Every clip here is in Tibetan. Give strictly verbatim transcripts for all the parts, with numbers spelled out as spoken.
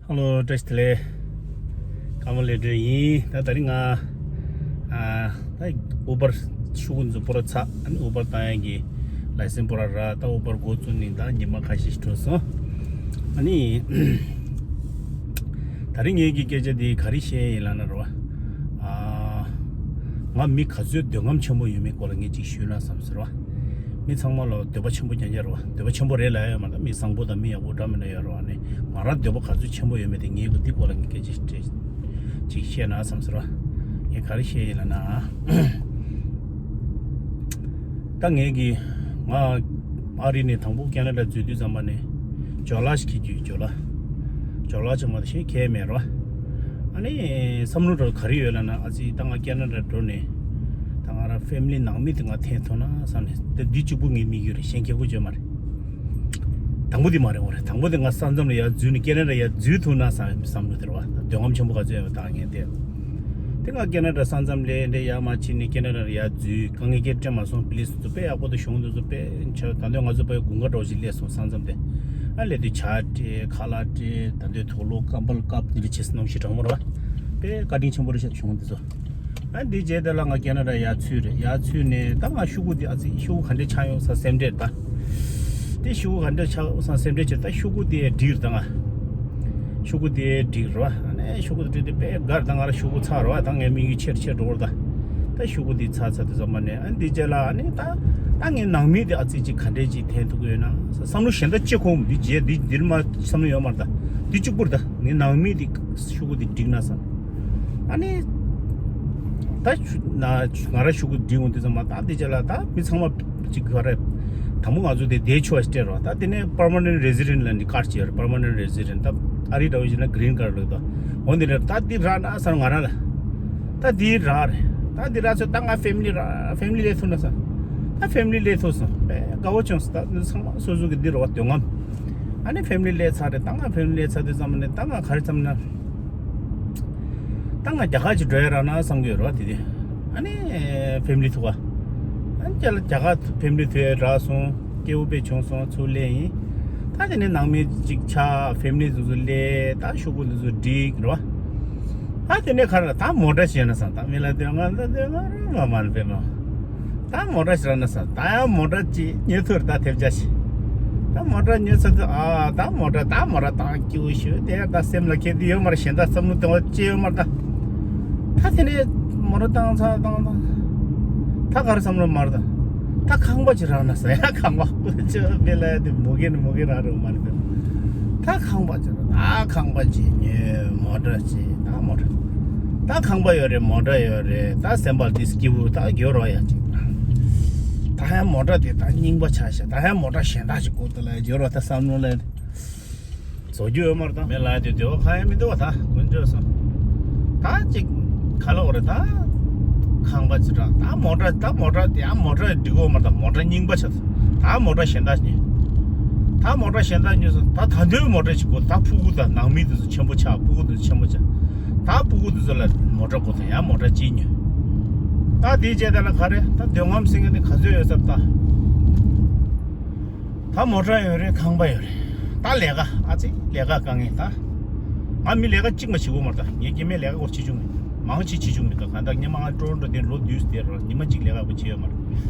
ཧ་ལོ། བཀྲ་ཤིས་བདེ་ལེགས། ཀརྨ་ལེགས་སྒྲོན་ཡིན། ད་དེ་རིང་ང་ཨ་ད་ཨུ་བར་ཤོག་གུ་འཛུགས་པོ་ར་ཚ། ཨ་ནི་ཨུ་བར་བཏང་ཡག་གི་ལའི་སན་པོ་ར་ར། ད་ཨུ་བར་འགོ་བཙུགས་ནས་ད་ཉི་མ་ཁ་ཤས་ཤིག་འགྲོ་སོང་། ཨ་ནི་ད་རིང་ངེད་ཀྱི་སྐད་ཆ་འདི་ག་རེ་བཤད་ཡིན་ལབ་ན་ར་བ། ཨ་ང་མི་ག་ཚོད་འདོད་རྔམ་ཆེན་པོ་ཡོད་མེད་སྐོར་ལ་ངས་ཅིག་ཞུས་ན་བསམ་ཟེར་བ། མི་ཚང་མ་ལ་འདོད་པ་ཆེན་པོ་རྐྱང་རྐྱང་རེད་བ། འདོད་པ་ཆེན་པོ་རེད་ལབ་ཡ་ཡོད་མ་རེད། མི་བཟང་པོ་དང་མི་ཡག་པོ་འདྲ་མི་འདྲ་ཡོད་རེད་བ། ནི་ང་རང་འདོད་པ་ག་ཚོད་ཆེན་པོ་ཡོད་མེད་དེ་ངས་ཀོ་འདི་སྐོར་ལ་ངས་སྐད་ཆ་ཅིག་བཤད་ན་བསམ་ཟེར་བ། ངས་ག་རེ་བཤད་ཡིན་ལབ་ན། ད་ངས་ཀྱི་ང་ཨ་རི་ནས་དང་པོ་ཁེ་ན་ཌ་འཛུལ་དུས་ཙམ་པ་ནས་ཇོ་ལགས་ཤིག་འཁྱེར་རྒྱུ། ཇོ་ལགས། ཇོ་ལགས་ཅང་མ་ད་ཤེས་མཁན་མེད་རོ། ཨ་ནི་བསམ་བློ་ར་ག་རེ་ཡོད་ལབ་ན། ཨ་ཙི་ད་ང་ཁེ་ན་ཌ་འགྲོ་ནས་ད་ང་རང་ཕེ་མི་ལི་ནང་མི་དེ་ང་འཐེན་ཐུབ་ན་བསམ་ནས། ད་འདི་གཅིག་པུ་ངའི་དམིགས་ཡུལ་རེད། གཞན་ཁེ་གོ་བྱོས་མ་རེད། དང་པོ་དེ་མ་རེད། འོ་རེད། དང་པོ་དེ་ང་ས་མཚམས་ལ་ཡར་འཛུལ་ནས་ཁེ་ན་ཌ་ཡར་འཛུལ་ཐུབ་ན་བསམ་བསམ་བློ་དེ་རེད་བ། འདོད་རྔམ་ཆེན་པོ་ག་ཚོད་ཡོད་པ་ད་ངས་བལྟས། དེ་ང་ཁེ་ན་ཌ་ས་མཚམས་ལས་འདྲ་ཡར་མར་ཕྱིན་ནས་ཁེ་ན་ཌ་ལ་ཡར་འཛུལ། དཀའ་ངལ་སྐད་སྤྲད་མ་སོང་། པི་ལི་སི་དེ་ཚོ་དཔེ་ཡག་པོ་འདུག་གཞུང་དེ་ཚོ་དཔེ་ཆ། ད་དུང་ང་ཚོ་དཔེ་དགུན་ཁ་འདྲ་བོ་ཞིག་སླེབས་སོང་ས་མཚམས་དེ། ཨ་ལས་དུས་ཇ་སྤྲད། ཁ་ལག་སྤྲད། ད་དུང་དུག་ལོག་ཀམ་བལ་ཀབ་འདི་འདྲ་བྱས་སོང་། གནམ་གཤིས་གྲང་མོ་རེད་བ། དཔེ་བཀའ་དྲིན་ཆེན་པོ་རེད་ཤག་གཞུང་དེ་ཚོ། ཨ་འདི་རྗེས་དེ་ལ་ང་ཁེ་ན་ཌ་ཡར་ཚུད་རེད། ཡར་ཚུད་ནས་ད་ང་ཤོག་གུ་འདི་ཨ་ཙི་ཤོག་གུ་ག་འདྲས་ཆགས་ཡོང་ས་སེམས་ཁྲལ་ད། དེ་ཤོག་གུ་ག་འདྲས་ཆགས་ཡོང་ས་སེམས་ཁྲལ་བྱས། ད་ཤོག་གུ་དེ་འགྲིག་རེད། ད་ང་ཤོག་གུ་དེ་འགྲིག་རེད་བ། ཨ་ནི་ཤོག་གུ་དེ་འགྲིག་དེ་དཔེ་དགའ་རེད། ད་ང་རང་ཤོག་གུ་ཚར་རེད་བ། ད་ངའི་དམིགས་ཡུལ་ཆེ་རུ་ཆེ་རུ་འགྲོ་གི་རེད་ད། ད་ཤོག་གུ་དེ་ཚར་ཚར་དུས་ཙམ་པ་ནས། ཨ་འདི་རྗེས་ལ་ཨ་ནི་ད་ད་ངའི་ནང་མི་དེ་ཨ་ཙི་ཅིག་ག་འདྲས་ཅིག་འཐེན་ཐུབ་ཀྱི་ཡོད་ན་བསམ་བློ་གཞན་དག་ཅི་གོ་འདི་རྗེས་འདི་འདིར་མ་བསམ་བློ་ཡོད་མ་རེད། ད་འདི་གཅིག་པུ་རེད། ད་ངའི་ནང་མི་དེ་ཤོག་གུ་དེ་འགྲིག་ན་བསམ། ཨ་ནི། ད་ཆུ་ན་ང་རང་ཤོག་གུ་སྒྲིག་འོང་དུས་ཙམ་པ། ད་དེ་རྗེས་ལ་ད་མི་ཚང་མ་ཅིག་ག་རེ། དང་པོ་ང་ཚོ་དེ་བསྡད་ཆོག་ཅིག་སྤྲད་རོགས། ད་དེ་ནས་པར་མ་ནེན་ཊི་རེ་སི་ཌེན་ཊི་ལབ་ནི་ཀར་ཅིག་ཡོད་རེད། པར་མ་ནེན་ཊི་རེ་སི་ཌེན་ཊི། ད་ཨ་རི་འདྲ་བོ་ཞིག་ན་གི་རིན་ཀར་ལབ་ད། འོ་འདི་རེད། ད་འདི་རག་ན་བསམ། ང་རང་ལ་ད་འདི་རག་རེད། ད་འདི་རག་ཚོད་ད་ང་ཕེ་མི་ལི་རག་ཕེ་མི་ལི་སླེབས་ཐུབ་ན་བསམ། ད་ཕེ་མི་ལི་སླེབས་ཐུབ་སོང་། དཔེ་དགའ་བོ་བྱུང་སོང་། ད་འདི་ཚང་མ་སོ་སོ་གི་འདི་རེད་བ། འདོད་རྔམ། ཨ་ནི་ཕེ་མི་ལི་སླེབས་ཚར་རེད། ད་ང་ཕེ་མི་ལི་སླེབས་ཚར་དུས་ཙམ་པ་ནས་ད་ང་ག་རེ་བསམ་ན། ད་ང་རྒྱ་གར་ཅིག་འགྲོ་ཡ་རག་ན་བསམ་གྱི་ཡོད་རེད་བ། དེ་དེ་ཨ་ནི་ཕེ་མི་ལི་ཐུག་ག་ཨ་ནི་རྒྱ་ལ་རྒྱ་གར་ཕེ་མི་ལི་ཐུག་ཡ་རག་སོང་། སྐྱིད་པོ་དཔེ་བྱུང་སོང་། ཚུར་སླེབས་ཡིན། ད་དེ་ནས་ནང་མི་ཅིག་ཆགས། ཕེ་མི་ལི་དེ་ཚོ་སླེབས། ད་ཤོག་གུ་དེ་ཚོ་འགྲིག་རེད་བ། ད་དེ་ནས་ག་རེ། ད་མོ་ཊ་བྱས་ན་བསམ། ད་མི་ལ་འདོད་རྔམ་ད་འདོད་རྔམ་རང་མ་མ་ལ་པེ་མ། ད་མོ་ཊ་ཞིག་རག་ན་བསམ། ད་ཡང་མོ་ཊ་ཅིག་ཉོ་ཐུབ་རེད། ད་ཐེབས་ཆག་ཞིག་ད་མོ་ཊ་ཉོས་ཚར་དུས། ཨ་ད་མོ་ཊ། ད་མོ་ཊ་བཏང་སྐྱིད་པོ་ཞིག་དེ་ད་སེམས་ལ་ཁེལ་དུས་ཡོད་མ་རེད། གཞན་དག་བསམ་བློ་གཏོང་བ་ཅི་ཡོད་མ་རེད་ད། ད་དེ་ནས་མོ་ཊ་བཏང་ཚར་བཏང་ཚར། ད་ག་རེ་བསམ་བློ་མ་རེད་ད། ད་ཁང་པ་ཅིག་རག་ན་བསམ། ཡ་ཁང་པ་ཅིག་མེད་ལ་ཡ་དེ་མོ་གེ་ནི་མོ་གེ་རག་རེད་མ་རེད་ད། ད་ཁང་པ་ཅིག་རག་ད་ཁང་པ་ཅིག་ཉོས། མོ་ཊ་ཅིག་ད་མོ་ཊ། ད་ཁང་པ་ཡོད་རེད། མོ་ཊ་ཡོད་རེད། ད་སེམས་པ་དེ་སྐྱིད་པོ་ད་ཡོད་རོགས་ཡ་ཅིག་ད་ཡང་མོ་ཊ་དེ་ད་རྙིང་པ་ཆགས་ཤག་ད་ཡང་མོ་ཊ་གཞན་དག་ཅིག་དགོས་འདུག་ལ་ཡོད་རོགས། ད་བསམ་བློ་ལ་བཟོ་རྒྱུ་ཡོད་མ་རེད་ད། མེད་ལ་དེ་དེ་བ་ཁ་ཡ་མི་འདུག་བ། ད་དཀོན་མཆོག་གསུམ། ད་ཅིག་ག་ལ་འོ་རེད་ད། ཁང་པ་ཅིག་རག་ད་མོ་ཊ། ད་མོ་ཊ་དེ་ཡང་མོ་ཊ་འགྲིག་གོ་མ་རེད་ད། མོ་ཊ་རྙིང་པ་ཆགས་ད། མོ་ཊ་གཞན་དག་ཉོས། ད་མོ་ཊ་གཞན་དག་ཉོས་སོང་། ད་ད་འདོད་མོ་ཊ་ཅིག་དགོས། ད་ཕྲུ་གུ་དང་ནང་མི་དེ་ཚོ་ཆེན་པོ་ཆགས། ཕྲུ་གུ་དེ་ཚོ་ཆེན་པོ་ཆགས། ད་ཕྲུ་གུ་དེ་ཚོ་ལ་མོ་ཊ་དགོས་ད། ཡང་མོ་ཊ་གཅིག་ཉོས། ད་དེའི་རྗེས་དེ་ལ་ག་རེ། ད་འདོད་རྔམ་ཟེར་མཁན་དེ་ག་ཚོད་ཡོད་ས་ད། ད་མོ་ཊ་ཡོད་རེད། ཁང་པ་ཡོད་རེད། ད་ལས་ཀ། ཨ་ཙི་ལས་ཀ་དཀའ་ངལ་ད། ང་མི་ལས་ཀ་གཅིག་མ་བྱེད་ཀྱི་ཡོད་མ་རེད་ད། ངའི་སྐྱེ་དམན་ལས་ཀ་སྐོར་བྱེད་བཅུག་མེད། མང་ཆེ་བྱེད་བཅུག་མེད་ད། གང་ལྟར་སྔོན་མ་ང་ཊོ་རོན་ཊོ་དེ་ལོ་བདུན་ཙམ་བསྡད་རེད། ཉི་མ་གཅིག་ལས་ཀ་བྱས་ཡོད་མ་རེད།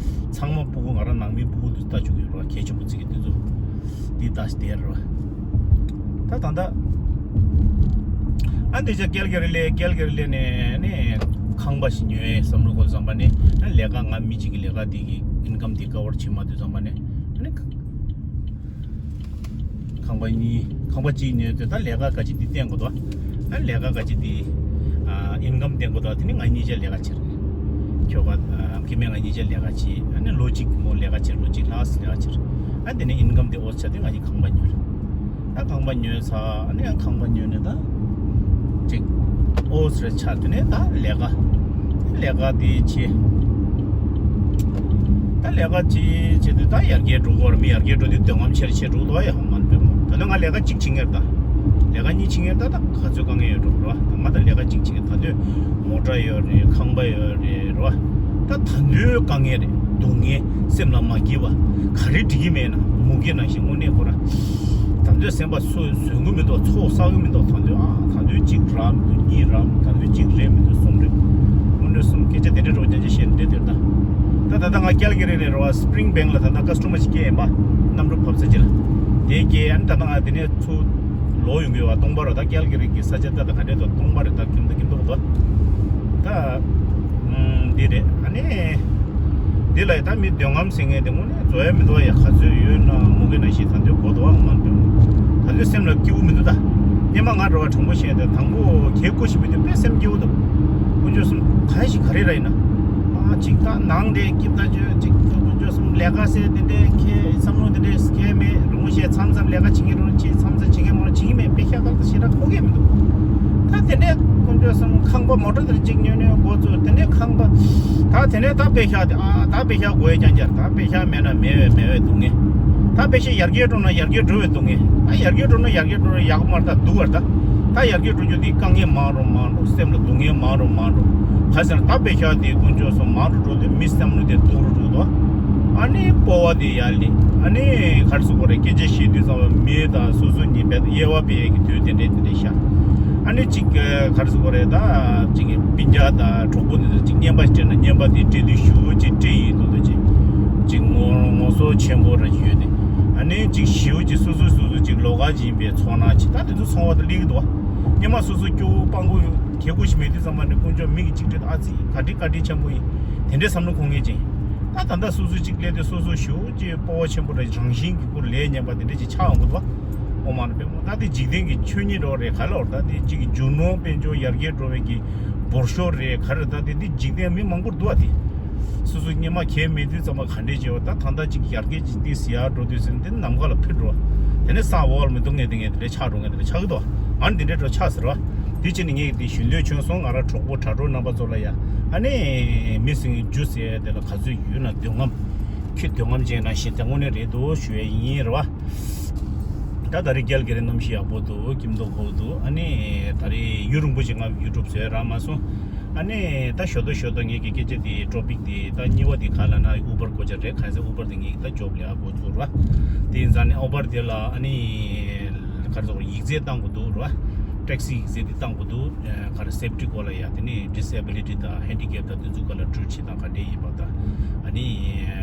ཚང་མ་ཕྲུ་གུ། ང་རང་ནང་མི་ཕྲུ་གུ་དེ་ལྟ་བཅུག་གི་ཡོད་རེད། གལ་ཆེན་པོ་བརྩི་གི་དེ་ཚོ་དེ་ལྟ་བསྡད་རེད། ད་ད་ལྟ་ཨ་འདི་ཅག་ཀལ་ག་རི་སླེབས། ཀལ་ག་རི་སླེབས་ནས་ནས་ཁང་པ་ཞིག་ཉོས་བསམ་བློ་འཁོར་ཙམ་པ་ནས། ཨ་ལས་ཀ་ང་མི་གཅིག་གི་ལས་ཀ་དེ་གི་ཨིན་ཀམ་དེ་ཀ་བར་བྱེད་མ་ཐུབ་ཙམ་པ་ནས། ཨ་ནི་ཁང་པ་གཉིས། ཁང་པ་གཅིག་ཉོས་ཏེ་ད་ལས་ཀ་ག་ཅི་འདི་བསྟེན་དགོས་དོ། ཨ་ལས་ཀ་ག་ཅི་འདི་ཨ་ཨིན་ཀམ་བསྟེན་དགོས་དོ། དེ་ནི་ང་གཉིས་ཆ་ལས་ཀ་བྱེད་རེད། ཁྱོ་ག་ཨ་སྐྱེ་དམན་ང་གཉིས་ཆ་ལས་ཀ་བྱེད། ཨ་ནི་ལོ་གཅིག་མོ་ལས་ཀ་བྱེད། ལོ་གཅིག་ལྷག་ཙམ་ལས་ཀ་བྱེད། ཨ་དེ་ནི་ཨིན་ཀམ་དེ་ཨོ་ཆ་དེ་ང་གཉིས་ཁང་པ་ཉོས་རེད། ད་ཁང་པ་ཉོས་ཚར། ཨ་ནི་ཡང་ཁང་པ་ཉོས་ནས་ད་ཅིག་ཨོ་ཟེར་ཆགས། དེ་ནས་ད་ལས་ཀ། ལས་ཀ་དེ་བྱེད། ད་ལས་ཀ་བྱེད་བྱེད་དུས་ད་ཡར་རྒྱས་འགྲོ་གི་ཡོད་རེད། མི་ཡར་རྒྱས་འགྲོ་དུས་འདོད་རྔམ་ཆེ་རུ་ཆེ་རུ་འགྲོ་ཡ་ཧ་མ་འདོད་མོ། ད་ནི་ང་ལས་ཀ་གཅིག་བྱེད་མཁན་རེད་ད། ལས་ཀ་གཉིས་བྱེད་མཁན་ད་ད་ག་ཚོད་དཀའ་ངལ་ཡོད་འགྲོ་རེད་བ། ད་ང་ད་ལས་ཀ་གཅིག་བྱེད་མཁན། ད་དུང་མོ་ཊ་ཡོད་རེད། ཁང་པ་ཡོད་རེད་རེད་བ། ད་ད་དུང་དཀའ་ངལ་རེད། སྡུག་བསྔལ། སེམས་ལ་མ་སྐྱིད་པ། ག་རེ་འགྲིག་གི་མེད་ན་མུ་གེ་ནང་བཞིན་དངོས་གནས་ཁོ་ར། ད་དུང་སེམས་པ་སུ་བཟོད་ཀྱི་མི་འདུག་ཚོགས་བསགས་ཀྱི་མི་འདུག་ད་དུང་ཨ་ད་དུང་གཅིག་རམ་གཉིས་རམ་ད་དུང་གཅིག་རེད་མི་འདུག་གསུམ་རེད། དཀོན་མཆོག་གསུམ་སྐད་ཆ་དེ་འདྲ་འདྲ་བོ་རྐྱང་རྐྱང་བཤད་ནས་བསྡད་དེར་ད། ད་ད་ལྟ་ང་ཀལ་གི་རི་ནས་རེད་བ། སི་པི་རིང་བེང་ལ་ད་ལྟ་ཀ་སི་ཊོ་མར་ཞིག་སྐྱེལ་ཡིན་པ། གནམ་གྲུ་བབས་ས་ཅིག་ལ། དེ་སྐྱེལ་ཨ་ནི་ད་ལྟ་ང་དེ་ནས་ཚུར་ལོག་ཡོང་གི་ཡོད་བ། སྟོང་པ་རེད། ད་ཀལ་གི་རི་གི་ས་ཆ་ད་ད་ག་འདྲས་ད་སྟོང་པ་རེད། ད་ཁྱིམ་ད་ཁྱིམ་ད་འདུག་བ། ད་ཨུམ་འདི་རེད། ཨ་ནི་འདི་ལ་ཡ་ད་མི་འདོད་རྔམ་ཟེར་མཁན་དེ་དངོས་གནས་བཟོ་ཡ་མི་འདུག་བ། ཡ་ག་ཚོད་ཡོད་ན་མུ་གེ་ན་ཞིག་ད་འདོད་གོ་འདུག་བ། ང་འདོད་ད་འདོད་སེམས་ལ་སྐྱིད་པོ་མི་འདུག་ད་སྙེ་མ་ང་འགྲོ་བ་དྲང་པོ་བཤད་དེ་དང་པོ་གལ་ཀོ་ཞིག་མི་འདུག་དཔེ་སེམས་སྐྱིད་པོ་འདུག་དཀོན་མཆོག་གསུམ་ག་ཞིག་ག་རེ་ར་ཡིན་ན། ཨ་ཅིག་ད་ནང་དེ་སྐྱིད་ད་ཅོ་ཅིག་དཀོན་མཆོག་གསུམ་ལས་ཀ་ཟེར་དེ་འདྲའི་ཁྱེད་བསམ་བློ་དེ་འདྲའི་ཁྱེད་མེད་རུང་བཤད། མཚམས་མཚམས་ལས་ཀ་བྱེད་ཀྱི་རུང་བྱེད། མཚམས་མཚམས་བྱེད་ཀྱི་མ་རུང་བྱེད་ཀྱི་མེད། དཔེ་ཤ་ཁག་ད་ཞེ་དྲག་གོ་གི་མི་འདུག་ད་དེ་ནས་དཀོན་མཆོག་གསུམ་ཁང་པ་མོ་ཊ་དེར་གཅིག་ཉོས་ནས་འགོ་བཙུགས། དེ་ནས་ཁང་པ་ད་དེ་ནས་ད་དཔེ་ཤ་དེ་ཨ་ད་དཔེ་ཤ་དགོས་ཀྱང་ཀྱང་ད་དཔེ་ཤ་མེད་ན་མེད་བས་མེད་བས་སྡུག་བསྔལ། ད་དཔེ་ཤ་ཡར་རྒྱས་འགྲོ་ན་ཡར་རྒྱས་འགྲོ་བས་སྡུག་བསྔལ། ད་ཡར་རྒྱས་འགྲོ་ན་ཡར་རྒྱས་འགྲོ་ར་ཡག་པོ་མ་རེད། ད་སྡུག་བར་ད་ད་ཡར་རྒྱས་འགྲོ་རྒྱུ་དེ་དཀའ་ངལ་མང་རུ་མང་རུ་སེམས་ལ་སྡུག་བསྔལ་མང་རུ་མང་རུ། ག་ཟེར་ན་ད་དཔེ་ཤ་དེ་དཀོན་མཆོག་གསུམ་མང་རུ་འགྲོ་དུས་མི་བསམ་བློ་དེ་སྡུག་རུ་འགྲོ་འདུག་ཨ་ནི་སྤོབས་པ་དེ་ཡར་སླེབས། ཨ་ནི་ག་རེ་ཟེར་དགོས་རེད། སྐད་ཆ་བཤད་དུས་ཙམ་པ་མི་དང་སོ་སོ་གཉིས་དཔེ་དབྱེ་བ་སྤེལ་ཡས་ཀྱི་དུས་དེ་འདྲས་དེ་འདྲས་ཤར། ཨ་ནི་གཅིག་ག་རེ་ཟེར་དགོས་རེད། ད་གཅིག་གི་སྤུན་ཀྱག་དང་གྲོགས་པོ་འདི་ཚོ་གཅིག་རྔན་པ་ཞིག་སྤྲད་ན་རྔན་པ་དེ་སྤྲད་དུས་ཞེ་པོ་ཅིག་སྤྲད་ཡིན་འདུག་ད་ཅིག་གཅིག་ངོ་ངོ་སོ་ཆེན་པོ་ར་ཅིག་ཡོད་དེ། ཨ་ནི་གཅིག་ཞེ་པོ་ཅིག་སོ་སོ་སོ་སོ་གཅིག་ལོགས་ཀ་ཅིག་ཡིན་པའི་ཚོར་སྣང་ཅིག་ད་དེ་ཚོ་ཚོར་བ་དང་སླེབས་ཀྱི་འདུག་བ། རྔན་པ་སོ་སོ་སྐྱོ་བོ་སྤྲང་པོ་ཡོད། གལ་ཀོ་ཞིག་མེད་དུས་ཙམ་པ་ནས་དཀོན་མཆོག་མི་གི་གཅིག་སྤྲད་དུས་ཨ་ཙི་ག་འདྲི་བཀའ་དྲིན་ཆེན་པོ་ཡིན། དེ་འདྲའི་བསམ་བློ་འཁོར་མཁན་ཅིག་ད་ད་ལྟ་སོ་སོ་གཅིག་སླེབས་དུས་སོ་སོ་ཞེ་པོ་ཅིག་སྤོབས་པ་ཆེན་པོ་རེད། རང་བཞིན་གྱི་སྐོར་ལས་ཉན་པ་དེ་འདྲ་ཅིག་ཆགས་འོང་གི་འདུག་བ། ཨོ་མ་ན་པད་མོ། ད་དེ་འཇིག་རྟེན་གྱི་ཆོས་ཉིད་འདྲ་བོ་རེད། ག་ལ་བར་ད་དེ་གཅིག་གི་རྒྱུ་ནོར་དཔལ་འབྱོར་ཡར་རྒྱས་འགྲོ་བའི་གི་འབོར་ཤོག་རེད། ག་རེ་ད་དེ་འདི་འཇིག་རྟེན་མི་མང་པོར་འདུག་བ། དེ་སོ་སོ་སྔོན་མ་གལ་མེད་དུས་ཙམ་པ་ག་འདྲས་བྱས་བ། ད་ད་ལྟ་གཅིག་ཡར་རྒྱས་ཅིག་ཏིས་ཡར་འགྲོ་དུས་ཟེར་ན་དེ་ནམ་མཁའ་ལ་འཕུར་འགྲོ་བ། དེ་ནས་ས་འོག་ལ་མི་འདུག་ངས་དེ་ངས་དེ་འདྲས་ཆགས་འགྲོ། ངས་དེ་འདྲས་ཆགས་ཀྱི་འདུག་ང་ནི་དེ་འདྲས་འགྲོ་ཆགས་ཟེར་བ། དེ་ཕྱིན་ནས་ངས་དེ་ཞུ་འདོད་བྱུང་སོང་། ང་རང་གྲོགས་པོ་དྲ་གྲོགས་རྣམ་པ་ཚོ་ལ་ཡ། ཨ་ནི་མི་སེང་རྒྱུ་ཟེར་དེ་ལ་ག་ཚོད་ཡོད་ན་འདོད་རྔམ། ཁྱོད་འདོད་རྔམ་ཅན་ནང་བཞིན་དེ་དངོས་གནས་རེད་འདུག་ཞུ་ཡས་ཡིན་རེད་བ། ད་ད་རེས་རྒྱལ་གྱི་རེད། གནམ་གཤིས་ཡག་པོ་འདུག་སྐྱིད་མདོག་ཁ་པོ་འདུག་ཨ་ནི་ད་རེས་ཡུན་རིང་པོ་ཞིག་ང་ཡུ་ཊུབ་བཟོས་རག་མ་སོང་། ཨ་ནི་ད་ཞོ་ཏོ་ཞོ་ཏོ་ངེད་ཀྱི་སྐད་ཆ་དེ་ཊོ་པིག་དེ་ད་གཉིས་པ་དེ་ག་ལ་ན་ཨུ་བར་སྐོར་ཅིག་རེད། གང་ཟེར་ཨུ་བར་དེ་ངེད་ཀྱི་ད་ཇོབ་ལས་ཨ་འགོ་ཚུགས་ར། དེ་ཡིན་ཙང་ནི་ཨུ་བར་དེ་ལ་ཨ་ནི་ག་རེ་ཟེར་ཡིག་ཚད་བཏང་དགོས་འདུག་ར། ཊེག་སི་ཡིག་ཚད་དེ་བཏང་དགོས་འདུག་ག་རེ་སེབ་ཊི་སྐོར་ལ་ཡ། དེ་ནི་ཌི་སེ་བི་ལི་ཊི་དང་ཧེན་ཌི་ཀེབ་དང་དེ་ཚོའི་སྐོར་ལ་ཊྲིཊ་བྱེད་སྟངས་ག་འདྲས་ཡིན་པ་དང་། ཨ་ནི་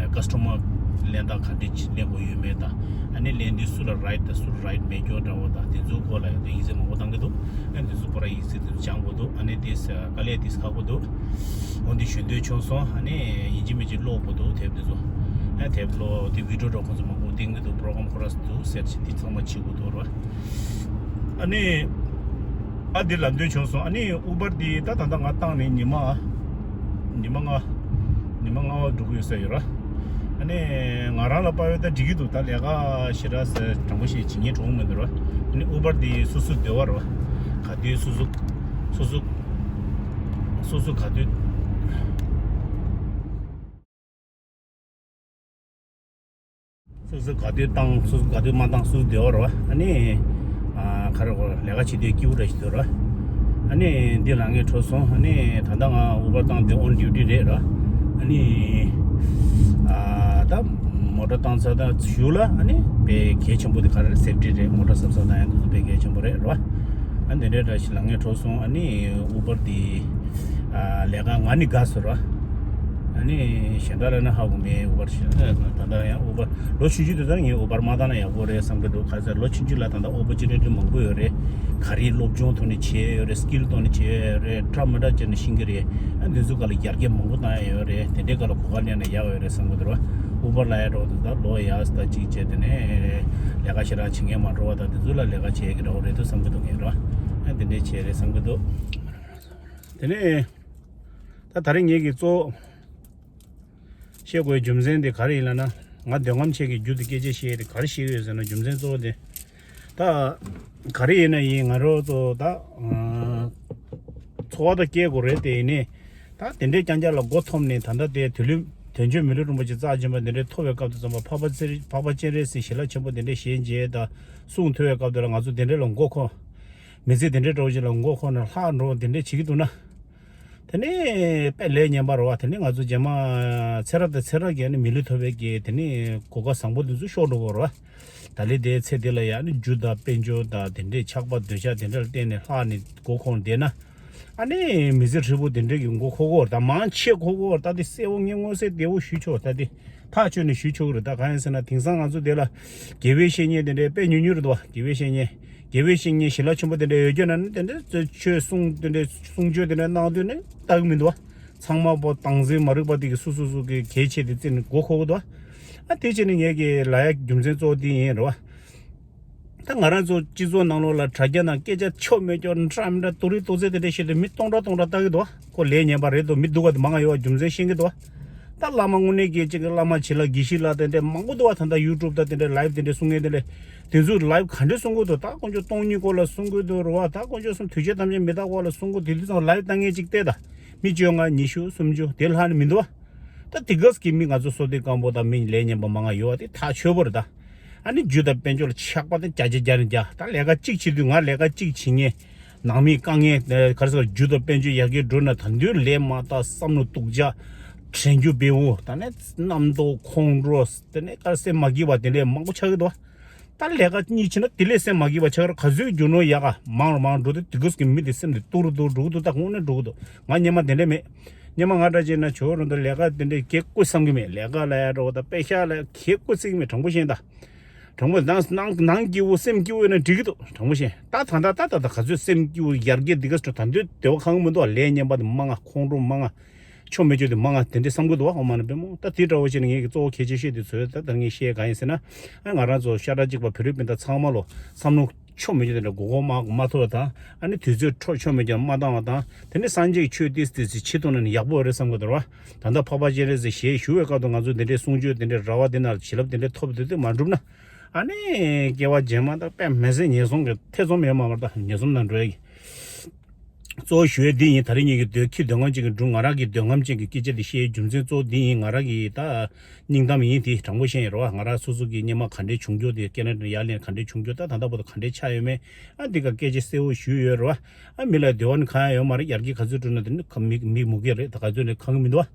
ཀ་སི་ཊོ་མར་ལེན་སྟངས་ག་འདྲས་ལེན་དགོས་ཡོད་མེད་དང་། ཨ་ནི་ལེན་དུས་སུ་ལ་རའིཊ་དང་སུ་རའིཊ་མེད་སྐྱོ་འདྲ་བོ་དང་དེ་ཚོའི་སྐོར་ལ་ཡང་དེ་ཡིག་ཚད་མང་པོ་བཏང་གི་འདུག་ཨ་ནི་དེ་ཚོ་པོ་ར་ཡིག་ཚད་དེ་ཚོ་སྦྱང་དགོས་འདུག་ཨ་ནི་དེ་དཀའ་ལས་དེ་ཁག་པོ་འདུག་འོ་འདི་ཞུ་འདོད་བྱུང་སོང་། ཨ་ནི་ཡིན་གཅིག་མིན་གཅིག་ཀློག་དགོས་འདུག་དེབ་དེ་ཚོ། ཨ་དེབ་ཀློག་དེ་བི་ཌི་ཡོ་འདྲ་ཁོང་ཚོ་མང་པོ་བཏིང་གི་འདུག་པོ་རོ་གྷ་རམ་ཁོ་ར་འདུག་ཟེར་ཅིག་དེ་ཚང་མ་བྱེད་དགོས་འདུག་ར། ཨ་ནི། ཨ་འདི་ལབ་འདོད་བྱུང་སོང་། ཨ་ནི་ཨུ་བར་འདི་ད་ད་ལྟ་ང་བཏང་ནས་ཉི་མ། ཉི་མ་ལྔ། ཉི་མ་ལྔ་པ་འགྲོ་གི་ཡོད་ས་ཡོད་ར། ཨ་ནི་ང་རང་ལ་དཔག་ཡོད་ད་འགྲིག་གི་འདུག་ད་ལས་ཀ་ཞེ་དྲག་ས་དྲང་པོ་ཞིག་བྱེད་མཁན་གྲོངས་མི་འདུག་ར། ཨ་ནི་ཨུ་བར་འདི་སོ་སོ་སྡོད་པ་ར། ག་དུས་སོ་སོ། སོ་སོ། སོ་སོ་ག་དུས། སོ་སོ་ག་དུས་བཏང་། སོ་སོ་ག་དུས་མ་བཏང་། སོ་སོ་བདེ་བ་རེད་བ། ཨ་ནི་ཨ་ག་རེ་གོ་ལས་ཀ་བྱེད་དུས་སྐྱིད་པོ་རེད་ཞིག་འདུག་ར། ཨ་ནི་འདི་ལ་ངས་འཕྲོད་སོང་། ཨ་ནི་ད་ལྟ་ང་ཨུ་བར་བཏང་སྟེ་ཨོན་ཌིའུ་ཊི་རེད་ར། ཨ་ནི་ཨ་ད་མོ་ཊ་བཏང་ཚར་ད་གཞུག་ལ་ཨ་ནི་དཔེ་གལ་ཆེན་པོ་དེ་ག་རེ་རེད། སེབ་ཊི་རེད། མོ་ཊ་གཟབ་གཟབ་བཏང་ཡ་འདི་ཚོ་དཔེ་གལ་ཆེན་པོ་རེད་ར། ཨ་འདི་འདྲའི་འདྲ་ཞིག་ལ་ངས་འཕྲོད་སོང་། ཨ་ནི་ཨུ་བར་འདི་ཨ་ལས་ཀ་ང་ནི་དགའ་སོང་ར། ཨ་ནི་གཞན་དག་ལ་ན་ཧ་གོ་མེད། ཨུ་བར་ཞིག་ད་ལྟ་ཡང་ཨུ་བར་ལོ་ཆུང་ཆུང་དུས་ཙང་ངས་ཨུ་བར་མ་བཏང་ན་ཡག་པོ་རེད་བསམ་གི་འདུག་ག་ཚོད་ལོ་ཆུང་ཆུང་ལ་ད་ལྟ་ཨོ་པོར་ཅུ་ནི་ཊི་མང་པོ་ཡོད་རེད། ག་རེ་སློབ་སྦྱོང་ཐོག་ནས་བྱས་ཡོད་རེད། སི་ཀིལ་ཐོག་ནས་བྱས་ཡོད་རེད། འདྲ་མི་འདྲ་བྱས་ནས་ཤེས་ཀྱི་རེད། ཨ་འདི་ཚོ་སྒང་ལ་ཡར་རྒྱས་མང་པོ་བཏང་ཡ་ཡོད་རེད། དེ་འདྲའི་སྒང་ལ་གོ་སྐབས་ལེན་ན་ཡག་ཡོད་རེད་བསམ་གི་འདུག་ར། ཨུ་བར་ལ་ཡ་འགྲོ་འདུག་ད་ལོ་ཡག་ད་གཅིག་བྱས་དེ་ནས་ལས་ཀ་ཞེ་དྲག་བྱེད་མཁན་མ་འགྲོ་བ་དང་དེ་ཚོ་ལ་ལས་ཀ་བྱེད་ཀྱི་འདྲ་བོ་རེད་འདུག་བསམ་གི་འདུག་ངས་ར། ཨ་དེ་འདྲས་བྱས་རེད་བསམ་གི་འདུག་དེ་ནས་ད་ད་རེས་ངེད་ཀྱི་གཙོ་བཤད་དགོས་རྒྱུ་མཚན་དེ་ག་རེ་ཡིན་ལབ་ན། ང་འདོད་རྔམ་ཆེ་གི་རྒྱུ་དེ་སྐད་ཆ་བཤད་དེ་ག་རེ་བཤད་ཡོད་ཟེར་ན། རྒྱུ་མཚན་གཙོ་བོ་དེ་ད་ག་རེ་ཡིན་ན་ཡིན། ང་རང་ཚོ་ད་འཚོ་བ་ད་སྐྱེལ་དགོས་རེད་དེ། ཡིན་ནའི་ད་དེ་འདྲའི་རྐྱང་རྐྱང་ལ་མགོ་འཐོམས་ནས་ད་ལྟ་དེ་དུས་ལུས་དོན་གཅོད་མི་ལུས་རིན་པོ་ཆེ་རྩ་ཆེན་པོ་དེ་འདྲའི་ཐོབ་པའི་སྐབས་དུ་ཙམ་པ་འཕགས་པ་སྤྱན་རས་གཟིགས་ཞལ་ལག་ཆེན་པོ་དེ་འདྲའི་ཞལ་མཇལ་དང་གསུང་ཐོས་པའི་སྐབས་དུ་ལ་ང་ཚོ་དེ་འདྲའི་ལ་མགོ་འཁོར། མི་ཚེ་དེ་འདྲའི་འདྲ་བོ་ཞིག་ལ་མགོ་འཁོར་ནས་ལྷག་འགྲོ་དེ་འདྲའི་བྱེད་ཀྱི་འདུག་ན། དེ་ནས་དཔེ་ལས་ངན་པ་རེད་བ། དེ་ནས་ང་ཚོ་རྗེས་མ་ཚེ་རབས་དང་ཚེ་རབས་ཀྱི་ནི་མི་ལུས་ཐོབ་པའི་གི་དེ་ནས་གོ་སྐབས་བཟང་པོ་འདི་ཚོ་ཤོར་འགྲོ་གི་རེད་བ། ད་ལི་དེའི་ཚེ་དེ་ལ་ཡང་ནི་རྒྱུ་དང་དཔལ་འབྱོར་དང་དེ་འདྲའི་ཆགས་པ་འདོད་ཆགས་དེ་འདྲ་ལ་བརྟེན་ནས་ལྷག་ནས་མགོ་འཁོར་བསྡད་ན། ཨ་ནི་མི་ཚེ་ཧྲིལ་པོ་དེ་འདྲའི་གི་མགོ་འཁོར་གོ་ད་མང་ཆེ་འཁོར་གོ་ད་དེ་གསལ་བོ་ངས་མངོན་གསལ་དོད་པོ་ཞུ་ཆོག་ད་དེ་ཐག་ཆོད་ནས་ཞུ་ཆོག་གི་རེད། ད་གང་ཡིན་ཟེར་ན་དེང་སང་ང་ཚོ་དེ་ལ་དགེ་བའི་བཤེས་གཉེན་དེ་འདྲའི་དཔེ་ཉུང་ཉུང་རེད་དོ། དགེ་བའི་བཤེས་གཉེན་དགེ་བའི་བཤེས་གཉེན་ཞི་ལ་ཆེན་པོ་དེ་འདྲ་ཡོད་རྒྱུ་ན་ནི་དེ་འདྲའི་ཆོས་གསུང་དེ་འདྲའི་གསུང་ཆོས་དེ་འདྲ་གནང་དུས་ནི་ལྟ་གི་མི་འདུག་བ། ཚང་མ་པོ་བདག་འཛིན་མ་རིག་པ་དེ་གི་སུ་སུ་སུ་གི་གལ་ཆེ་དེ་རྩིས་ནས་མགོ་འཁོར་གི་འདུག་བ། ཨ་དེ་བྱས་ནས་ངས་ཀྱི་ལ་ཡ་རྒྱུ་མཚན་གཙོ་བོ་དེ་ཡིན་རེད་བ། ད་ང་རང་ཚོ་སྤྱི་ཚོགས་ནང་ལོགས་ལ་དྲ་རྒྱ་ནང་སྐད་ཆ་ཆོ་མེད་ཀྱོ་འདྲ་མི་འདྲ་ཏོག་རིག་ཏོག་ཙེ་དེ་འདྲ་བཤད་དུས་མི་སྟོང་ཕྲག་སྟོང་ཕྲག་ལྟ་གི་འདུག་བ། ཁོ་ལས་ངན་པ་རེད་འདུག་མི་སྡུག་པ་དེ་མང་ང་ཡོད་བ། རྒྱུ་མཚན་ཤེས་ཀྱི་འདུག་བ། ད་བླ་མ་དངོས་གནས་ཀྱི་ཅིག་བླ་མ་བྱི་ལ་དགེ་བཤེས་ལ་དེ་འདྲ་མང་པོ་འདུག་བ། ད་ལྟ་ཡུ་ཊུབ་ད་དེ་འདྲ་ལའིབ་དེ་འདྲ་གསུང་མཁན་དེ་འདྲ་དེ་ཚོ་ལའིབ་ག་འདྲ་གསུང་གི་འདུག་ད་དཀོན་མཆོག་སྟོང་ཉིད་སྐོར་ལ་གསུང་གི་འདུག་རེད་བ། ད་དཀོན་མཆོག་གསུམ་དུས་ཆེན་ཐམས་ཅད་མི་རྟག་པ་ལ་གསུང་གི་འདུག་དེ་དུས་ཙང་ལའིབ་བཏང་མཁན་ཅིག་བལྟས་ད། མི་བཅོ་ལྔ་ཉི་ཤུ་སུམ་ཅུ་དེ་ལྷག་ནི་མི་འདུག་བ། ད་དེ་ག་ཙམ་གྱི་མི་ང་ཚོ་བསོད་བདེ་སྐམ་པོ་དང་མི་ལས་ངན་པ་མང་ང་ཡོད་བ་དེ་ཐག་ཆོད་པོ་རེད་ད། ཨ་ནི་རྒྱུ་དང་དཔལ་འབྱོར་ལ་ཆགས་པ་དེ་བརྒྱ་ཆ་བརྒྱ་ནས་བརྒྱ། ད་ལས་ཀ་གཅིག་བྱེད་དུས་ང་ལས་ཀ་གཅིག་བྱེད་མཁན་ནང་མི་དཀའ་ངལ་ག་རེ་ཟེར་རྒྱུ་དང་དཔལ་འབྱོར་ཡར་རྒྱས་འགྲོ་ན་ད་དུང་ལས་མ་བལྟ་བསམ་བློ་སྡུག་ཅག་དྲན་རྒྱུ་བེའུ་ད་ནས་རྣམ་རྟོག་ཁོང་ཁྲོ་དེ་ནས་ག་རེ་སེམས་མ་སྐྱིད་པ་དེ་འདྲས་མང་པོ་ཆགས་ཀྱི་འདུག་བ། ད་ལས་ཀ་གཉིས་བྱས་ན་དེ་ལས་སེམས་མ་སྐྱིད་པ་ཆགས་ར་ག་ཚོད་རྒྱུ་ནོར་ཡག་ག་མང་རུ་མང་རུ་འགྲོ་དུས་དེ་ག་ཙམ་གྱི་མི་དེ་སེམས་དེ་སྡུག་རུ་སྡུག་རུ་འགྲོ་གི་འདུག་ད་དངོས་གནས་འགྲོ་གི་འདུག་ང་སྔོན་མ་དེ་འདྲས་མེད། སྔོན་མ་ང་འདྲ་བྱས་ན་ཇོ་བོ་རང་ད་ལས་ཀ་དེ་འདྲས་གེ་བཀོད་བསམ་གྱི་མེད། ལས་ཀ་ལ་ཡ་འགྲོ་བ་ད་པེ་ཤ་ལ་ཡ་གེ་བཀོད་བརྩི་གི་མེད། དྲང་པོ་བཤད་ན་ད། དྲང་པོ་ནང་ནང་སྐྱིད་པོ་སེམས་སྐྱིད་པོ་ཡོད་ན་འགྲིག་གི་འདུག་དྲང་པོ་བཤད་ད་ད་ད་ད་ད་ག་ཚོད་སེམས་སྐྱིད་པོ་ཡར་རྒྱས་འདི་ག་ཚོད་ད་འདོད་འདོད་པ་ཁེངས་མི་འདུག་ལས་ངན་པ་དེ་མང་ང་ཁོང་ཁྲོ་མང་ང་ཆོ་མེད་ཆོ་དེ་མང་ང་དེ་འདྲས་བསམ་གི་འདུག་བ། ཧོ་མ་ན་པེ་མོ་ད་དེ་འདྲ་བོ་བྱས་ན་ངས་ཀྱི་གཙོ་བོ་གལ་ཆེ་ཤོས་དེ་ཚོད་ད་ད་ངས་བཤད་གང་ཡིན་ཟེར་ན། ཨ་ང་རང་ཚོ་ཤ་ཁྲག་གཅིག་པ་བོད་རིགས་སྤུན་ཟླ་ཚང་མ་ལོ་བསམ་བློ་ཆོ་མེད་ཆོ་དེ་འདྲ་མགོ་སྐོར་མ་མ་ཐོབ་པ་དང་ཨ་ནི་དུས་ཚོད་འཕྲོ་ཆོ་མེད་ཆོ་མ་བཏང་བ་དང་དེ་ནས་སངས་རྒྱས་ཀྱི་ཆོས་ཏིས་ཏིས་ཅིག་བྱེད་ཐུབ་ན་ནི་ཡག་པོ་རེད་བསམ་གི་འདུག་བ། ད་ལྟ་འཕགས་པ་སྤྱན་རས་གཟིགས་ཞལ་བཞུགས་པའི་སྐབས་དུ་ང་ཚོ་དེ་འདྲའི་གསུང་ཆོས་དེ་འདྲའི་ར་བ་དེ་ནང་བྱིན་རླབས་དེ་འདྲའི་ཐོབ་དེ་དུས་མ་འགྲུབ་ན། ཨ་ནི་སྐྱེ་བ་རྗེས་མ་ད་དཔེ་མི་སྲིད་ངན་སོང་གི་ཐེ་ཚོམ་ཡོད་མ་བར་ད་ངན་སོང་ནང་འགྲོ་ཡ་གི། གཙོ་བོ་ཞུ་ཡ་འདི་ཡིན། ད་རིང་ངེད་ཀྱི་འདོད་ཁྱི་འདོད་རྔམ་ཅན་གྱི་སྒྲུང་ང་རང་གི་འདོད་རྔམ་ཅན་གྱི་སྐད་ཆ་འདི་བཤད་རྒྱུ་མཚན་གཙོ་བོ་འདི་ཡིན། ང་རང་གི་ད་སྙིང་གཏམ་ཡིན། དེ་དྲང་པོ་བཤད་ཡིན་རོ། ང་རང་སོ་སོ་གི་སྙེ་མ་ག་འདྲའི་བྱུང་རྒྱུ་དེ་སྐད་ན་ཡར་ལེན་ག་འདྲའི་བྱུང་རྒྱུ་ད་ད་ལྟ་བར་དུ་ག་འདྲའི་ཆགས་ཡོད་མེད་ཨ་འདི་ག་སྐད་ཆ་གསལ་བོ་ཞུས་ཡོད་རོ། ཨ་མི་ལ་འདོད་པ་ནི་གང་ཡང་ཡོད་མ་རེད། ཡར་རྒྱས་ག་ཚོད་འགྲོ་ན་དེ་ནི་མི་མི་མུ་གེ་རེད། ད་ག་ཚོད་ནི་ཁང་གི་མི་འདུག་ཨ།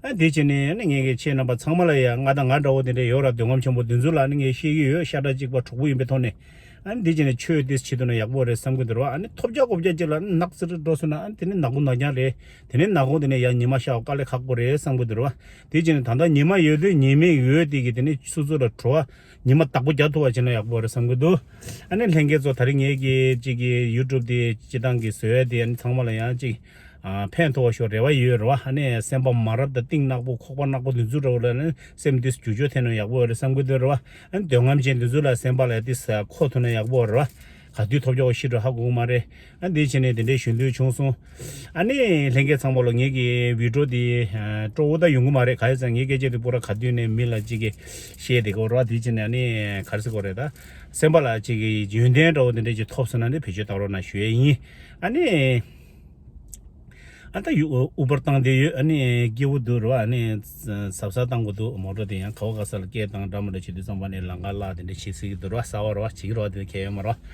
ཨ་དེ་བྱས་ནས་ཨ་ནི་ངས་ཀྱི་ཁྱེད་རྣམ་པ་ཚང་མ་ལ་ཡ་ང་དང་ང་འདྲ་བོ་དེ་འདྲ་ཡོད་ར་འདོད་རྔམ་ཆེན་པོ་དེ་ཚོ་ལ་ཨ་ནི་ངས་བཤད་ཀྱི་ཡོད། ཤ་ཁྲག་གཅིག་པ་གྲོགས་པོ་ཡིན་པའི་ཐོག་ནས་ཨ་ནི་དེ་བྱས་ནས་ཆོས་དེ་བྱེད་ཐུབ་ན་ཡག་པོ་རེད་བསམ་གྱི་འདུག་ར། ཨ་ནི་ཐོབ་རྒྱག་གོ་རྒྱག་ཅིག་ལ་ཨ་ནི་ནག་ཙི་རི་འགྲོ་སོང་ན་ཨ་ནི་དེ་ནི་ནག་པོ་ནག་རྐྱང་རེད། དེ་ནི་ནག་པོ་དེ་ནས་ཡ་ཉི་མ་ཤར་བ་དཀའ་ལས་ཁག་པོ་རེད་བསམ་གྱི་འདུག་ར། དེ་བྱས་ནས་ད་ལྟ་ཉི་མ་ཡོད་དུས་ཉི་མའི་འོད་དེ་གི་དེ་ནི་སོ་སོ་ལ་བྲོ་བ་ཉི་མ་བདག་པོ་རྒྱག་ཐུབ་པ་བྱས་ན་ཡག་པོ་རེད་བསམ་གྱི་འདུག་ཨ་ནི་ལྷན་རྒྱས་ཚོ་ད་རིང་ངེད་ཀྱི་གཅིག་གི་ཡུ་ཊུབ་དེ་སྤྱི་བཏང་གི་བཟོ་ཡ་དེ་ཨ་ནི་ཚང་མ་ལ་ཡང་གཅིག་ཨ་ཕན་ཐོགས་པ་ཤོག་རེ་བ་ཡོད་རེད་བ། ཨ་ནི་སེམས་པ་མ་རབས་དང་གཏིང་ནག་པོ་ཁོག་པ་ནག་པོ་དེ་ཚོ་འདྲ་བོ་ལ་ནི་སེམས་དེ་འགྱུར་བཅོས་ཐེབས་ན་ཡག་པོ་རེད་བསམ་གྱི་འདུག་རེད་བ། ཨ་ནི་འདོད་རྔམ་ཅན་དེ་ཚོ་ལ་སེམས་པ་ལ་དེ་ས་མཁོ་ཐུབ་ན་ཡག་པོ་རེད་བ། ག་དུས་ཐོབ་རྒྱག་པ་ཤི་འགྲོ་ཧ་གོ་གི་མ་རེད། ཨ་འདི་བྱས་ནས་དེ་འདྲའི་ཞུ་འདོད་བྱུང་སོང་། ཨ་ནི་ལྷན་རྒྱས་ཚང་མ་ལ་ངེད་ཀྱི་བི་ཌིའོ་དེ་ཨ་སྤྲོ་བོ་ད་ཡོང་གི་མ་རེད། ག་ཡོད་ཙང་ངའི་སྐད་ཆ་དེ་པུ་ར་ག་དུས་ནས་མི་ལ་གཅིག་གི་བཤད་བསྡད་ཀྱི་ཡོད་རེད་བ། དེ་བྱས་ནས་ཨ་ནི་ག་རེ་ཟེར་དགོས་རེད་ད། སེམས་པ་ལ་གཅིག་གི་ཡོན་ཏན་འདྲ་བོ་དེ་འདྲ་ཅིག་ཐོབ་སོང་ན་ནི་བེད་སྤྱོད་བཏང་རོགས་གནང་ཞུ་ཡས་ཡིན། ཨ་ནི། ཨ་ད་ཡུ་ཨུ་བར་བཏང་བསྡད་ཡོད། ཨ་ནི་སྐྱིད་པོ་འདུག་རེད་བ། ཨ་ནི་གཟབ་གཟབ་བཏང་དགོས་འདུག་མོ་ཊ་དེ་ཡང་ག་བ་ག་ས་ལ་སྐད་བཏང་འདྲ་མི་འདྲ་བྱེད་དུས་ཙམ་པ་ནས་ལམ་ཁ་བརླག་དེ་འདྲ་བྱེད་སྲིད་ཀྱི་འདུག་རེད་བ། གསར་པ་རེད་བ། བྱེད་ཀྱི་རེད་བ། དེ་ཁྱད་ཡོད་མ་རེད་བ།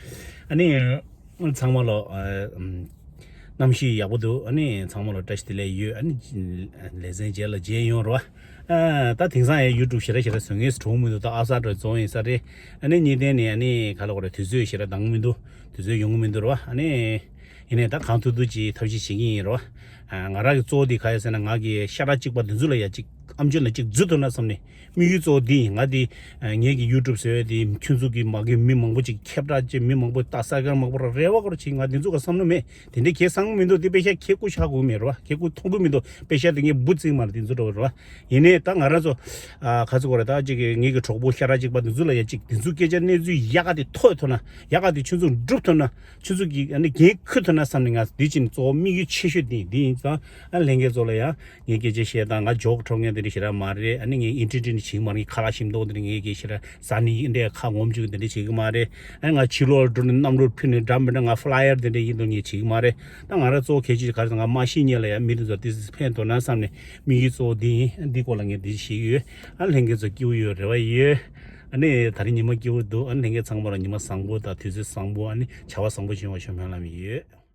ཨ་ནི། ཚང་མ་ལ་ཨ་ཨམ་གནམ་གཤིས་ཡག་པོ་འདུག་ཨ་ནི་ཚང་མ་ལ་བཀྲ་ཤིས་བདེ་ལེགས་ཡོད། ཨ་ནི་ལེ་ཚན་རྗེས་ལ་མཇལ་ཡོང་རོགས། ཨ་ད་དེང་སང་ཡང་ཡུ་ཊུབ་ཞེ་དྲག་ཞེ་དྲག་བཟོ་མཁན་གྲོངས་མི་འདུག་ད་ཨ་ས་འདྲ་བཟོ་ཡིན་ས་རེད། ཨ་ནི་གཉིས་ལྡན་ནས་ཨ་ནི་ག་ལ་གོ་རེད། དུས་ཚོད་ཞེ་དྲག་འདང་མི་འདུག་དུས་ཚོད་ཡོང་གི་མི་འདུག་རེད་བ། ཨ་ནི་ཡིན་ནའི་ད་གང་ཐུབ་ཐུབ་ཅིག་ཐབས་ཤེས་བྱེད་ཀྱི་ཡིན་རེད་བ། ཨ་ང་རང་གི་གཙོ་བོ་དེ་ག་ཡོད་ཟེར་ན་ང་གི་ཤ་ཁྲག་གཅིག་པ་འདི་ཚོ་ལ་ཡ་གཅིག་ཨམ་ཅོག་ནང་གཅིག་འཛུལ་ཐུབ་ན་བསམ་ནས། དམིགས་ཡུལ་གཙོ་བོ་འདི་ཡིན། ང་འདི་ངེད་ཀྱི་ཡུ་ཊུབ་བཟོ་ཡ་འདི་ཁྱོད་ཚོ་གི་མ་གི་མི་མང་པོ་ཅིག་ཁྱབ་བསྒྲགས་བྱེད། མི་མང་པོ་ལྟ་ས་གར་མང་པོ་ར་རེ་བ་གོ་ར་བྱེད། ང་འདི་ཚོ་ག་བསམ་བློ་མེད། དེ་འདྲའི་ཁྱེད་བསམ་གི་མི་འདུག་དེ་པེ་ཤ་ཁྱེད་སྐུ་ཤ་གོ་མེད་ར་བ། ཁྱེད་སྐུ་མཐོང་གི་མི་འདུག་པེ་ཤ་དེ་ངས་འབུ་བརྩིགས་མ་རེད། དེ་ཚོ་འདྲ་བ་ར་བ། ཡིན་ནའི་ད་ང་རང་ཚོ་ཨ་ག་ཚོད་གོ་ར་ད་ཅིག་གི་ངེད་ཀྱི་གྲོགས་པོ་ཤ་ཁྲག་གཅིག་པ་འདི་ཚོ་ལ་ཡ་ཅིག་དེ་ཚོ་སྐད་ཆ་གནས་ཚུལ་ཡག་ག་དེ་ཐོས་ཐུབ་ན། ཡག་ག་དེ་ཁྱོད་ཚོ་སྒྲུབ་ཐུབ་ན། ཁྱོད་ཚོ་གི་ཨ་ནི་འགན་འཁུར་ཐུབ་ན་བསམ་ནས་ང་འདི་ཕྱིན་གཙོ་བོ་དམིགས་ཡུལ་ཆེ་ཤོས་འདི་འདི་ཡིན་ཙང་། ཨ་ལྷན་རྒྱས་ཚོ་ལ་ཡང་ངས་སྐད་ཆ་བཤད་སྟངས་ང་ཇོག་འཁྲབ་མཁན་དེ་འདྲ་ཞེ་དྲག་མ་རེད། ཨ་ནི་ངས་ཨིན་ཊར་ཊེན་བྱེད་ཀྱི་མ་རེད། ཁ་ལག་ཞིམ་མདོག་དེ་འདྲ་ངས་ཀྱི་ཞེ་དྲག་ཟ་ནི་འདྲའི་ཁ་ངོམ་བཅུག་དེ་འདྲ་བྱེད་ཀྱི་མ་རེད། ཨ་ང་ཕྱི་ལོགས་འགྲོ་ནས་གནམ་གྲུར་ཕུད་ནས་འདྲ་མི་འདྲ་ང་ཕ་ལ་ཡར་དེ་འདྲ་ཡིན་མདོག་ངས་བྱེད་ཀྱི་མ་རེད། ད་ང་རང་གཙོ་བོ་གལ་ཆེ་ག་རེ་ང་མ་ཤི་ཉེ་ལ་ཡང་མི་དེ་ཚོ་ཏི་སི་ཕན་ཐོགས་ན་བསམ་ནས་དམིགས་ཡུལ་གཙོ་བོ་འདི་ཡིན། འདི་སྐོར་ལ་ངས་འདི་བཤད་ཀྱི་ཡོད། ཨ་ལྷན་རྒྱས་ཚོ་སྐྱིད་པོ་ཡོད་རེ་བ་ཡོད། ཨ་ནི་ད་རིང་ཉི་མ་སྐྱིད་པོ་འདུག་ཨ་ལྷན་རྒྱས་ཚང་མ་ལ་ཉི་མ་བཟང་པོ་དང་དུས་ཚོད་བཟང་པོ། ཨ་ནི་བྱ་བ་བཟང་པོ་བྱུང་བ་ཤོག་སྨོན་ལམ་ཡོད།